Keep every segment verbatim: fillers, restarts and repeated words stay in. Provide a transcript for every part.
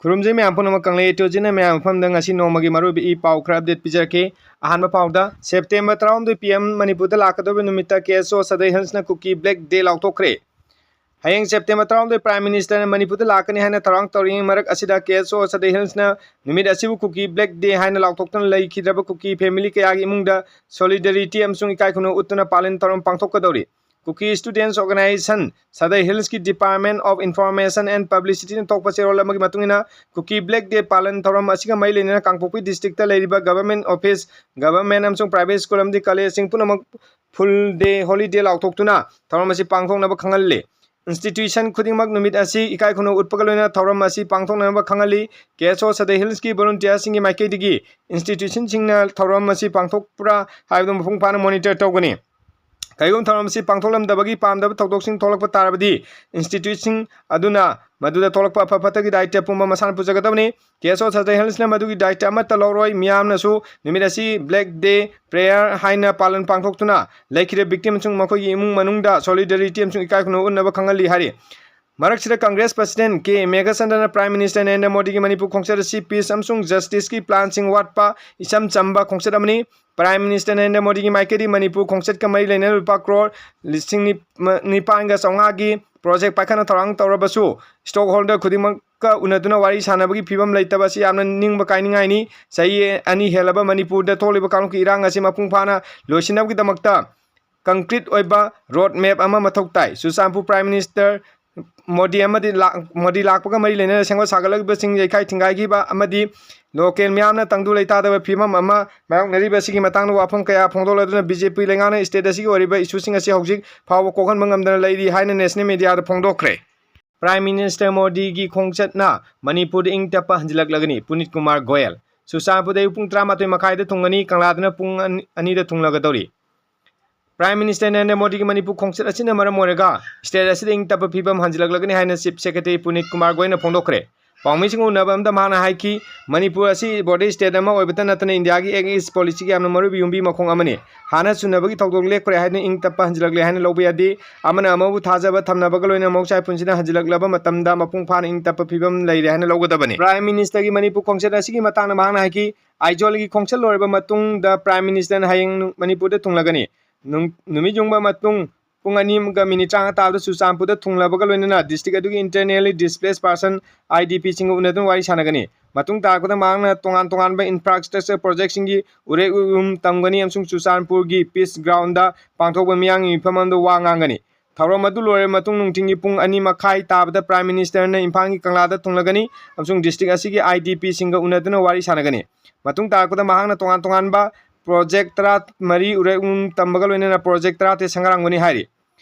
ꯈꯨꯔꯨꯝꯖꯩ ꯃꯌꯥꯝ ꯄꯨꯝꯅꯃꯛ꯫ ꯀꯪꯂꯩ ꯏꯇꯣꯖꯤꯅ ꯃꯌꯥꯝ ꯃꯐꯝꯗ ꯉꯁꯤ ꯅꯣꯡꯃꯒꯤ ꯃꯔꯨꯑꯣꯏꯕ ꯏ ꯄꯥꯎ ꯈꯔ update ꯄꯤꯖꯔꯛꯀꯦ꯫ ꯑꯍꯥꯟꯕ ꯄꯥꯎꯗ, September ꯇꯔꯥꯍꯨꯝꯗꯣꯏ P M ꯃꯅꯤꯄꯨꯔꯗ ꯂꯥꯛꯀꯗꯧꯔꯤꯕ ꯅꯨꯃꯤꯠꯇ K S O Sadar Hillsꯅ Kuki Black Day ꯂꯥꯎꯊꯣꯛꯈ꯭ꯔꯦ꯫ ꯍꯌꯦꯡ September ꯇꯔꯥꯍꯨꯝꯗꯣꯏ Prime Ministerꯅ ꯃꯅꯤꯄꯨꯔꯗ ꯂꯥꯛꯀꯅꯤ ꯍꯥꯏꯅ ꯊꯧꯔꯥꯡ ꯇꯧꯔꯤꯉꯩ ꯃꯔꯛ ꯑꯁꯤꯗ K S O Sadar Hillsꯅ ꯅꯨꯃꯤꯠ ꯑꯁꯤꯕꯨ Kuki Black Day ꯍꯥꯏꯅ ꯂꯥꯎꯊꯣꯛꯇꯨꯅ ꯂꯩꯈꯤꯗ꯭ꯔꯕ Kuki family ꯀꯌꯥꯒꯤ ꯏꯃꯨꯡꯗ solidarity ꯑꯃꯁꯨꯡ ꯏꯀꯥꯏ ꯈꯨꯝꯅꯕ ꯎꯠꯇꯨꯅ ꯄꯥꯂꯟ ꯊꯧꯔꯝ ꯄꯥꯡꯊꯣꯛꯀꯗꯧꯔꯤ꯫ Kuki Students Organization, Sadar Hillsꯀꯤ Department of Information and Publicityꯅ ꯊꯣꯛꯄ ꯆꯦꯔꯣꯜ ꯑꯃꯒꯤ ꯃꯇꯨꯡ ꯏꯟꯅ, Kuki Black Day ꯄꯥꯂꯟ ꯊꯧꯔꯝ ꯑꯁꯤꯒ ꯃꯔꯤ ꯂꯩꯅꯅ ꯀꯥꯡꯄꯣꯛꯄꯤ districtꯇ ꯂꯩꯔꯤꯕ government office, government ꯑꯃꯁꯨꯡ private school ꯑꯃꯗꯤ collegeꯁꯤꯡ ꯄꯨꯝꯅꯃꯛ full day holiday ꯂꯥꯎꯊꯣꯛꯇꯨꯅ ꯊꯧꯔꯝ ꯑꯁꯤ ꯄꯥꯡꯊꯣꯛꯅꯕ ꯈꯪꯍꯜꯂꯤ꯫ Institution ꯈꯨꯗꯤꯡꯃꯛ ꯅꯨꯃꯤꯠ ꯑꯁꯤ ꯏꯀꯥꯏ ꯈꯨꯝꯅꯕ ꯎꯠꯄꯒ ꯂꯣꯏꯅꯅ ꯊꯧꯔꯝ ꯑꯁꯤ ꯄꯥꯡꯊꯣꯛꯅꯅꯕ ꯈꯪꯍꯜꯂꯤ꯫ K S O Sadar Hillsꯀꯤ volunteerꯁꯤꯡꯒꯤ ꯃꯥꯏꯀꯩꯗꯒꯤ institutionꯁꯤꯡꯅ ꯊꯧꯔꯝ ꯑꯁꯤ ꯄꯥꯡꯊꯣꯛꯄ꯭ꯔꯥ ꯍꯥꯏꯕꯗꯨ ꯃꯄꯨꯡ ꯐꯥꯅ monitor ꯇꯧꯒꯅꯤ꯫ ꯀꯔꯤꯒꯨꯝꯕ ꯊꯧꯔꯝ ꯑꯁꯤ ꯄꯥꯡꯊꯣꯛꯂꯝꯗꯕꯒꯤ ꯄꯥꯝꯗꯕ ꯊꯧꯗꯣꯛꯁꯤꯡ ꯊꯣꯛꯂꯛꯄ ꯇꯥꯔꯕꯗꯤ, instituteꯁꯤꯡ ꯑꯗꯨꯅ ꯃꯗꯨꯗ ꯊꯣꯛꯂꯛꯄ ꯑꯐ ꯐꯠꯇꯒꯤ ꯗꯥꯏꯇ꯭ꯌ ꯄꯨꯝꯕ ꯃꯁꯥꯅ ꯄꯨꯖꯒꯗꯕꯅꯤ꯫ K S O Sadar Hillsꯅ ꯃꯗꯨꯒꯤ ꯗꯥꯏꯇ꯭ꯌ ꯑꯃꯠꯇ ꯂꯧꯔꯣꯏ꯫ ꯃꯤꯌꯥꯝꯅꯁꯨ ꯅꯨꯃꯤꯠ ꯑꯁꯤ Black Day prayer ꯍꯥꯏꯅ ꯄꯥꯂꯟ ꯄꯥꯡꯊꯣꯛꯇꯨꯅ ꯂꯩꯈꯤꯗ꯭ꯔꯕ victimꯁꯤꯡ ꯃꯈꯣꯏꯒꯤ ꯏꯃꯨꯡ ꯃꯅꯨꯡꯗ solidarity ꯑꯃꯁꯨꯡ ꯏꯀꯥꯏ ꯈꯨꯝꯅꯕ ꯎꯠꯅꯕ ꯈꯪꯍꯜꯂꯤ ꯍꯥꯏꯔꯤ꯫ ꯃꯔꯛꯁꯤꯗ Congress President K ꯃꯦꯘꯆꯟꯗ꯭ꯔꯅ Prime Minister Narendra ꯃꯣꯗꯤꯒꯤ ꯃꯅꯤꯄꯨꯔ ꯈꯣꯡꯆꯠ ꯑꯁꯤ peace ꯑꯃꯁꯨꯡ justiceꯀꯤ planꯁꯤꯡ ꯋꯥꯠꯄ, ꯏꯆꯝ ꯆꯝꯕ ꯈꯣꯡꯆꯠ ꯑꯃꯅꯤ꯫ Prime Minister ꯅꯔꯦꯟꯗ꯭ꯔ ꯃꯣꯗꯤꯒꯤ ꯃꯥꯏꯀꯩꯗꯒꯤ ꯃꯅꯤꯄꯨꯔ ꯈꯣꯡꯆꯠꯀ ꯃꯔꯤ ꯂꯩꯅꯅ ꯂꯨꯄꯥ ꯀ꯭ꯔꯣꯔ ꯂꯤꯁꯤꯡ ꯅꯤꯄꯥꯟꯒ ꯆꯥꯝꯃꯉꯥꯒꯤ project ꯄꯥꯏꯈꯠꯅ ꯊꯧꯔꯥꯡ ꯇꯧꯔꯕꯁꯨ, stakeholder ꯈꯨꯗꯤꯡꯃꯛꯀ ꯎꯅꯗꯨꯅ ꯋꯥꯔꯤ ꯁꯥꯟꯅꯕꯒꯤ ꯐꯤꯕꯝ ꯂꯩꯇꯕ ꯑꯁꯤ ꯌꯥꯝꯅ ꯅꯤꯡꯕ ꯀꯥꯏꯅꯤꯡꯉꯥꯏꯅꯤ꯫ ꯆꯍꯤ ꯑꯅꯤ ꯍꯦꯜꯂꯕ ꯃꯅꯤꯄꯨꯔꯗ ꯊꯣꯛꯂꯤꯕ ꯀꯥꯡꯂꯨꯞꯀꯤ ꯏꯔꯥꯡ ꯑꯁꯤ ꯃꯄꯨꯡ ꯐꯥꯅ ꯂꯣꯏꯁꯤꯟꯅꯕꯒꯤꯗꯃꯛꯇ concrete ꯑꯣꯏꯕ road map ꯑꯃ ꯃꯊꯧ ꯇꯥꯏ꯫ ꯆꯨꯔꯆꯥꯟꯄꯨꯔ Prime Minister ꯃꯣꯗꯤ ꯑꯃꯗꯤ ꯂꯥꯛ-, ꯃꯣꯗꯤ ꯂꯥꯛꯄꯒ ꯃꯔꯤ ꯂꯩꯅꯅ ꯁꯦꯝꯒꯠ ꯁꯥꯒꯠꯂꯛꯂꯤꯕꯁꯤꯡ ꯌꯩꯈꯥꯏ ꯊꯤꯡꯒꯥꯏꯈꯤꯕ ꯑꯃꯗꯤ local ꯃꯤꯌꯥꯝꯅ ꯇꯪꯗꯨ ꯂꯩꯇꯥꯗꯕ ꯐꯤꯕꯝ ꯑꯃ ꯃꯥꯌꯣꯛꯅꯔꯤꯕ ꯑꯁꯤꯒꯤ ꯃꯇꯥꯡꯗ ꯋꯥꯐꯝ ꯀꯌꯥ ꯐꯣꯡꯗꯣꯛꯂꯗꯨꯅ B J P ꯂꯩꯉꯥꯛꯅ state ꯑꯁꯤꯒꯤ ꯑꯣꯏꯔꯤꯕ issueꯁꯤꯡ ꯑꯁꯤ ꯍꯧꯖꯤꯛ ꯐꯥꯎꯕ ꯀꯣꯛꯍꯟꯕ ꯉꯝꯗꯅ ꯂꯩꯔꯤ ꯍꯥꯏꯅ national mediaꯗ ꯐꯣꯡꯗꯣꯛꯈ꯭ꯔꯦ꯫ Prime Minister ꯃꯣꯗꯤꯒꯤ ꯈꯣꯡꯆꯠꯅ ꯃꯅꯤꯄꯨꯔꯗ ꯏꯪ ꯇꯞꯄ ꯍꯟꯖꯤꯜꯂꯛꯂꯒꯅꯤ, ꯄꯨꯅꯤꯠ ꯀꯨꯃꯥꯔ ꯒꯣꯌꯜ꯫ ꯆꯨꯔꯆꯥꯟꯄꯨꯔꯗ ꯑꯌꯨꯛ ꯄꯨꯡ ꯇꯔꯥꯃꯥꯊꯣꯏ ꯃꯈꯥꯏꯗ ꯊꯨꯡꯒꯅꯤ, ꯀꯪꯂꯥꯗꯅ ꯄꯨꯡ ꯑꯅꯤ, ꯑꯅꯤꯗ ꯊꯨꯡꯂꯒꯗꯧꯔꯤ꯫ Prime Minister ꯅꯔꯦꯟꯗ꯭ꯔ ꯃꯣꯗꯤꯒꯤ ꯃꯅꯤꯄꯨꯔ ꯈꯣꯡꯆꯠ ꯑꯁꯤꯅ ꯃꯔꯝ ꯑꯣꯏꯔꯒ state ꯑꯁꯤꯗ ꯏꯪ ꯇꯞꯄ ꯐꯤꯕꯝ ꯍꯟꯖꯤꯜꯂꯛꯂꯒꯅꯤ ꯍꯥꯏꯅ Chief Secretary ꯄꯨꯅꯤꯠ ꯀꯨꯃꯥꯔ ꯒꯣꯌꯜꯅ ꯐꯣꯡꯗꯣꯛꯈ꯭ꯔꯦ꯫ ꯄꯥꯎꯃꯤꯁꯤꯡꯒ ꯎꯅꯕ ꯑꯃꯗ ꯃꯍꯥꯛꯅ ꯍꯥꯏꯈꯤ, ꯃꯅꯤꯄꯨꯔ ꯑꯁꯤ border state ꯑꯃ ꯑꯣꯏꯕꯇ ꯅꯠꯇꯅ ꯏꯟꯗꯤꯌꯥꯒꯤ Act East policyꯒꯤ ꯌꯥꯝꯅ ꯃꯔꯨꯑꯣꯏꯕ ꯌꯨꯝꯕꯤ ꯃꯈꯣꯡ ꯑꯃꯅꯤ꯫ ꯍꯥꯟꯅ ꯆꯨꯅꯕꯒꯤ ꯊꯧꯗꯣꯛ ꯂꯦꯞꯈ꯭ꯔꯦ ꯍꯥꯏꯗꯨꯅ ꯏꯪ ꯇꯞꯄ ꯍꯟꯖꯤꯜꯂꯛꯂꯦ ꯍꯥꯏꯅ ꯂꯧꯕ ꯌꯥꯗꯦ꯫ ꯑꯃꯅ ꯑꯃꯕꯨ ꯊꯥꯖꯕ ꯊꯝꯅꯕꯒ ꯂꯣꯏꯅꯅ ꯃꯍꯧꯁꯥꯒꯤ ꯄꯨꯟꯁꯤꯗ ꯍꯟꯖꯤꯜꯂꯛꯂꯕ ꯃꯇꯝꯗ ꯃꯄꯨꯡ ꯐꯥꯅ ꯏꯪ ꯇꯞꯄ ꯐꯤꯕꯝ ꯂꯩꯔꯦ ꯍꯥꯏꯅ ꯂꯧꯒꯗꯕꯅꯤ꯫ Prime Ministerꯒꯤ ꯃꯅꯤꯄꯨꯔ ꯈꯣꯡꯆꯠ ꯑꯁꯤꯒꯤ ꯃꯇꯥꯡꯗ ꯃꯍꯥꯛꯅ ꯍꯥꯏꯈꯤ, ꯑꯥꯏꯖꯣꯜꯒꯤ ꯈꯣꯡꯆꯠ ꯂꯣꯏꯔꯕ ꯃꯇꯨꯡꯗ Prime Ministerꯅ ꯍꯌꯦꯡ ꯃꯅꯤꯄꯨꯔꯗ ꯊꯨꯡꯂꯒꯅꯤ꯫ ꯅꯨꯡ-, ꯅꯨꯃꯤꯠ ꯌꯨꯡꯕ ꯃꯇꯨꯡ ꯄꯨꯡ ꯑꯅꯤꯒ ꯃꯤꯅꯤꯠ ꯇꯔꯥꯃꯉꯥ ꯇꯥꯕꯗ ꯆꯨꯔꯆꯥꯟꯄꯨꯔꯗ ꯊꯨꯡꯂꯕꯒ ꯂꯣꯏꯅꯅ district ꯑꯗꯨꯒꯤ internally displaced person, IDPꯁꯤꯡꯒ ꯎꯅꯗꯨꯅ ꯋꯥꯔꯤ ꯁꯥꯟꯅꯒꯅꯤ꯫ ꯃꯇꯨꯡ ꯇꯥꯔꯛꯄꯗ ꯃꯍꯥꯛꯅ ꯇꯣꯉꯥꯟ ꯇꯣꯉꯥꯟꯕ infrastructure projectꯁꯤꯡꯒꯤ ꯎꯔꯦꯞ ꯎꯌꯨꯝ ꯇꯝꯒꯅꯤ ꯑꯃꯁꯨꯡ ꯆꯨꯔꯆꯥꯟꯄꯨꯔꯒꯤ Peace Groundꯗ ꯄꯥꯡꯊꯣꯛꯄ ꯃꯤꯌꯥꯝꯒꯤ ꯃꯤꯐꯝ ꯑꯃꯗ ꯋꯥ ꯉꯥꯡꯒꯅꯤ꯫ ꯊꯧꯔꯝ ꯑꯗꯨ ꯂꯣꯏꯔꯕ ꯃꯇꯨꯡ ꯅꯨꯡꯊꯤꯜꯒꯤ ꯄꯨꯡ ꯑꯅꯤ ꯃꯈꯥꯏ ꯇꯥꯕꯗ Prime Ministerꯅ ꯏꯝꯐꯥꯜꯒꯤ ꯀꯪꯂꯥꯗ ꯊꯨꯡꯂꯒꯅꯤ ꯑꯃꯁꯨꯡ district ꯑꯁꯤꯒꯤ IDPꯁꯤꯡꯒ ꯎꯅꯗꯨꯅ ꯋꯥꯔꯤ ꯁꯥꯟꯅꯒꯅꯤ꯫ ꯃꯇꯨꯡ ꯇꯥꯔꯛꯄꯗ ꯃꯍꯥꯛꯅ ꯇꯣꯉꯥꯟ ꯇꯣꯉꯥꯟꯕ project ꯇꯔꯥꯃꯔꯤ ꯎꯔꯦꯞ ꯎꯌꯨꯝ ꯇꯝꯕꯒ ꯂꯣꯏꯅꯅ project ꯇꯔꯥꯇꯔꯦꯠ ꯁꯪꯒꯥꯔꯝꯒꯅꯤ ꯍꯥꯏꯔꯤ꯫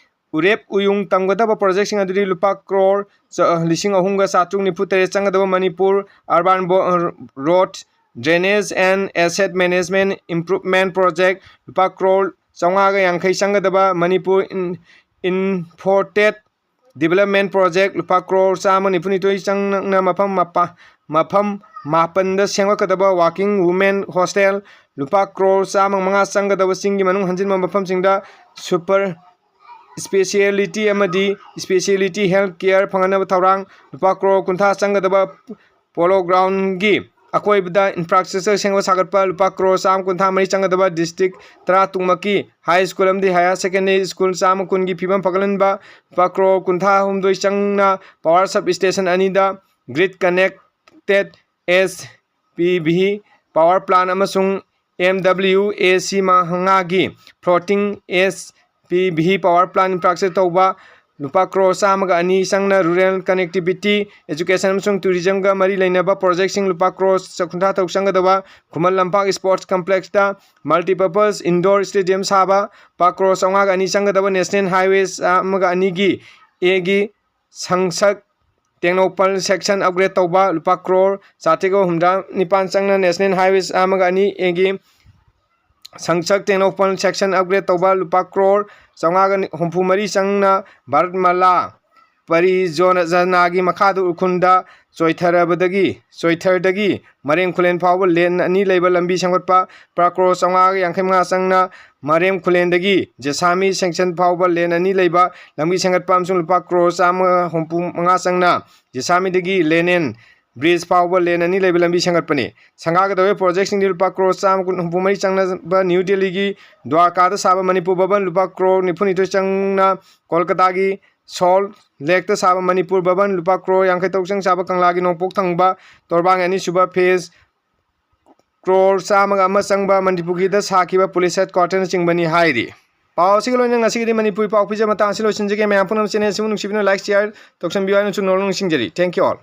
ꯎꯔꯦꯞ ꯎꯌꯨꯡ ꯇꯝꯒꯗꯕ projectꯁꯤꯡ ꯑꯗꯨꯗꯤ ꯂꯨꯄꯥ ꯀ꯭ꯔꯣꯔ ꯆ-, ꯂꯤꯁꯤꯡ ꯑꯍꯨꯝꯒ ꯆꯥꯇ꯭ꯔꯨꯛ ꯅꯤꯐꯨ ꯇꯔꯦꯠ ꯆꯪꯒꯗꯕ Manipur Urban Bo-, Road Drainage and Asset Management Improvement Project, ꯂꯨꯄꯥ ꯀ꯭ꯔꯣꯔ ꯆꯥꯝꯃꯉꯥꯒ ꯌꯥꯡꯈꯩ ꯆꯪꯒꯗꯕ Manipur in-, Infotech Development Project, ꯂꯨꯄꯥ ꯀ꯭ꯔꯣꯔ ꯆꯥꯝꯃ ꯅꯤꯐꯨꯅꯤꯊꯣꯏ ꯆꯪꯅ ꯃꯐꯝ ꯃꯄꯥ-, ꯃꯐꯝ ꯃꯥꯄꯟꯗ ꯁꯦꯝꯒꯠꯀꯗꯕ Working Women Hostel, ꯂꯨꯄꯥ ꯀ꯭ꯔꯣꯔ ꯆꯥꯝꯃ ꯃꯉꯥ ꯆꯪꯒꯗꯕ ꯆꯤꯡꯒꯤ ꯃꯅꯨꯡ ꯍꯟꯖꯤꯟꯕ ꯃꯐꯝꯁꯤꯡꯗ super speciality ꯑꯃꯗꯤ speciality health care ꯐꯪꯍꯟꯅꯕ ꯊꯧꯔꯥꯡ, ꯂꯨꯄꯥ ꯀ꯭ꯔꯣꯔ ꯀꯨꯟꯊ꯭ꯔꯥ ꯆꯪꯒꯗꯕ Polo Groundꯒꯤ ꯑꯀꯣꯏꯕꯗ infrastructure ꯁꯦꯝꯒꯠ ꯁꯥꯒꯠꯄ, ꯂꯨꯄꯥ ꯀ꯭ꯔꯣꯔ ꯆꯥꯝꯃ ꯀꯨꯟꯊ꯭ꯔꯥ ꯃꯔꯤ ꯆꯪꯒꯗꯕ district ꯇꯔꯥ ꯇꯨꯃꯛꯀꯤ high school ꯑꯃꯗꯤ higher secondary school ꯆꯥꯝꯃ ꯀꯨꯟꯒꯤ ꯐꯤꯕꯝ ꯐꯒꯠꯍꯟꯕ, ꯂꯨꯄꯥ ꯀ꯭ꯔꯣꯔ ꯀꯨꯟꯊ꯭ꯔꯥ ꯍꯨꯝꯗꯣꯏ ꯆꯪꯅ power sub station ꯑꯅꯤꯗ grid connected S P V power plant ꯑꯃꯁꯨꯡ M W A C ꯃꯉꯥꯒꯤ floating S P V power plant infrastructure ꯇꯧꯕ, ꯂꯨꯄꯥ ꯀ꯭ꯔꯣꯔ ꯆꯥꯝꯃꯒ ꯑꯅꯤ ꯆꯪꯅ rural connectivity, education ꯑꯃꯁꯨꯡ tourismꯒ ꯃꯔꯤ ꯂꯩꯅꯕ projectꯁꯤꯡ, ꯂꯨꯄꯥ ꯀ꯭ꯔꯣꯔ ꯀꯨꯟꯊ꯭ꯔꯥ ꯇꯔꯨꯛ ꯆꯪꯒꯗꯕ Khuman Lampak sports complexꯇ multipurpose indoor stadium ꯁꯥꯕ, ꯂꯨꯄꯥ ꯀ꯭ꯔꯣꯔ ꯆꯥꯝꯃꯉꯥꯒ ꯑꯅꯤ ꯆꯪꯒꯗꯕ national highway ꯆꯥꯝꯃꯒ ꯑꯅꯤꯒꯤ Aꯒꯤ ꯁꯪꯁꯛ ꯇꯦꯡꯅꯧꯄꯜ section upgrade ꯇꯧꯕ, ꯂꯨꯄꯥ ꯀ꯭ꯔꯣꯔ ꯆꯥꯇ꯭ꯔꯦꯠꯀ ꯍꯨꯝꯗ꯭ꯔꯥ ꯅꯤꯄꯥꯟ ꯆꯪꯅ national highway ꯆꯥꯝꯃꯒ ꯑꯅꯤ Aꯒꯤ ꯁꯪꯁꯛ ꯇꯦꯡꯅꯧꯄꯜ section upgrade ꯇꯧꯕ, ꯂꯨꯄꯥ ꯀ꯭ꯔꯣꯔ ꯆꯥꯝꯃꯉꯥꯒ ꯍꯨꯝꯐꯨ ꯃꯔꯤ ꯆꯪꯅ ꯚꯥꯔꯠ ꯃꯥꯂꯥ ꯄꯔꯤꯖꯣꯖꯅꯥꯒꯤ ꯃꯈꯥꯗ ꯎꯈ꯭ꯔꯨꯜꯗ ꯆꯣꯏꯊꯔꯕꯗꯒꯤ, ꯆꯣꯏꯊꯔꯗꯒꯤ ꯃꯔꯦꯝ ꯈꯨꯂꯦꯟ ꯐꯥꯎꯕ ꯂꯦꯟ ꯑꯅꯤ ꯂꯩꯕ ꯂꯝꯕꯤ ꯁꯦꯝꯒꯠꯄ ꯂꯨꯄꯥ ꯀ꯭ꯔꯣꯔ ꯆꯥꯝꯃꯉꯥꯒ ꯌꯥꯡꯈꯩ ꯃꯉꯥ ꯆꯪꯅ ꯃꯔꯦꯝ ꯈꯨꯂꯦꯟꯗꯒꯤ ꯖꯦꯁꯥꯃꯤ ꯁꯦꯛꯁꯟ ꯐꯥꯎꯕ ꯂꯦꯟ ꯑꯅꯤ ꯂꯩꯕ ꯂꯝꯕꯤ ꯁꯦꯝꯒꯠꯄ ꯑꯃꯁꯨꯡ ꯂꯨꯄꯥ ꯀ꯭ꯔꯣꯔ ꯆꯥꯝꯃꯒ ꯍꯨꯝꯐꯨ ꯃꯉꯥ ꯆꯪꯅ ꯖꯦꯁꯥꯃꯤꯗꯒꯤ ꯂꯦꯅꯦꯟ ꯕ꯭ꯔꯤꯖ ꯐꯥꯎꯕ ꯂꯦꯟ ꯑꯅꯤ ꯂꯩꯕ ꯂꯝꯕꯤ ꯁꯦꯝꯒꯠꯄꯅꯤ꯫ ꯁꯪꯒꯥꯒꯗꯧꯔꯤꯕ ꯄ꯭ꯔꯣꯖꯦꯛꯁꯤꯡꯗꯤ ꯂꯨꯄꯥ ꯀ꯭ꯔꯣꯔ ꯆꯥꯝꯃ ꯍꯨꯝꯐꯨ ꯃꯔꯤ ꯆꯪꯅꯕ ꯅ꯭ꯌꯨ ꯗꯦꯜꯂꯤꯒꯤ ꯗ꯭ꯋꯥꯔꯀꯥꯗ ꯁꯥꯕ ꯃꯅꯤꯄꯨꯔ ꯚꯕꯟ, ꯂꯨꯄꯥ ꯀ꯭ꯔꯣꯔ ꯅꯤꯐꯨ ꯅꯤꯊꯣꯏ ꯆꯪꯅ ꯀꯣꯜꯀꯇꯥꯒꯤ ꯁꯣꯜꯠ ꯂꯦꯛꯇ ꯁꯥꯕ ꯃꯅꯤꯄꯨꯔ ꯚꯕꯟ, ꯂꯨꯄꯥ ꯀ꯭ꯔꯣꯔ ꯌꯥꯡꯈꯩ ꯇꯔꯨꯛ ꯆꯪ ꯁꯥꯕ ꯀꯪꯂꯥꯒꯤ ꯅꯣꯡꯄꯣꯛ ꯊꯪꯕ ꯇꯣꯔꯕꯥꯡꯒꯤ ꯑꯅꯤꯁꯨꯕ ꯐꯦꯖ, ꯀ꯭ꯔꯣꯔ ꯆꯥꯝꯃꯒ ꯑꯃ ꯆꯪꯕ ꯃꯅꯤꯄꯨꯔꯒꯤꯗ ꯁꯥꯈꯤꯕ ꯄꯨꯂꯤꯁ ꯍꯦꯗꯀ꯭ꯋꯥꯔꯇꯔꯅꯆꯤꯡꯕꯅꯤ ꯍꯥꯏꯔꯤ꯫ ꯄꯥꯎ ꯑꯁꯤꯒ ꯂꯣꯏꯅꯅ ꯉꯁꯤꯒꯤꯗꯤ ꯃꯅꯤꯄꯨꯔꯤ ꯄꯥꯎ ꯄꯤꯖꯕ ꯃꯇꯥꯡ ꯑꯁꯤ ꯂꯣꯏꯁꯤꯟꯖꯒꯦ꯫ ꯃꯌꯥꯝ ꯄꯨꯝꯅꯃꯛ ꯆꯦꯅꯦꯜ ꯑꯁꯤꯕꯨ ꯅꯨꯡꯁꯤꯕꯤꯗꯨꯅ ꯂꯥꯏꯛ, ꯁꯤꯌꯥꯔ ꯇꯧꯁꯟꯕꯤꯌꯨ ꯍꯥꯏꯅꯁꯨ ꯅꯣꯜꯂꯨꯛꯅ ꯅꯤꯡꯁꯤꯡꯖꯔꯤ꯫ Thank you all.